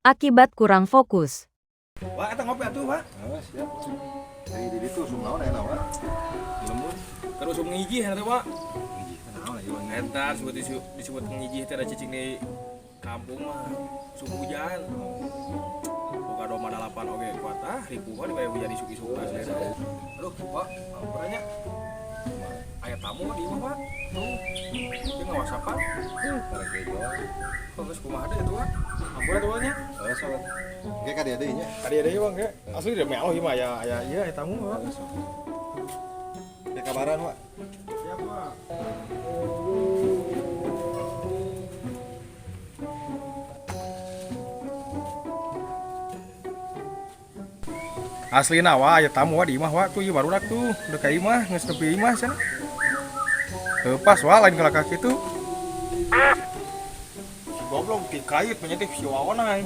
Akibat kurang fokus. Wah, eta ngopi atuh, Pak. Oh, siap. Dari di ditu usum naon aya naon? Di lembur. Keur usum ngijih eta, Pak. Ngijih teh naon ieu? Eta disebut disebut ngijih teh da cicing di kampung mah usum hujan. Boga domba dalapan oge kuat ah ripuh di hujan isuk-isuk asli. Aduh, Pak, ampura nya. Aya tamu di imah, Pak. Tuh. Dia ngawasapan. Karek gejo. Oh, geus kumaha deui atuh, Pak. Ampura tuh nya. Oh, sok. Ge ka dieu deui nya. Tadi ada ieu, Bang, ge. Asli demi Allah ieu mah aya aya ieu aya tamu, Pak. Ge kabaran, Wak. Siap, Pak. Aslina wa aya tamu wa di imah wa tuh ieu barudak tuh udah ka imah geus nepi imah cenah. Heuh pas wa lain kalakah kitu. Si goblok dikait menyetik si wawan ai.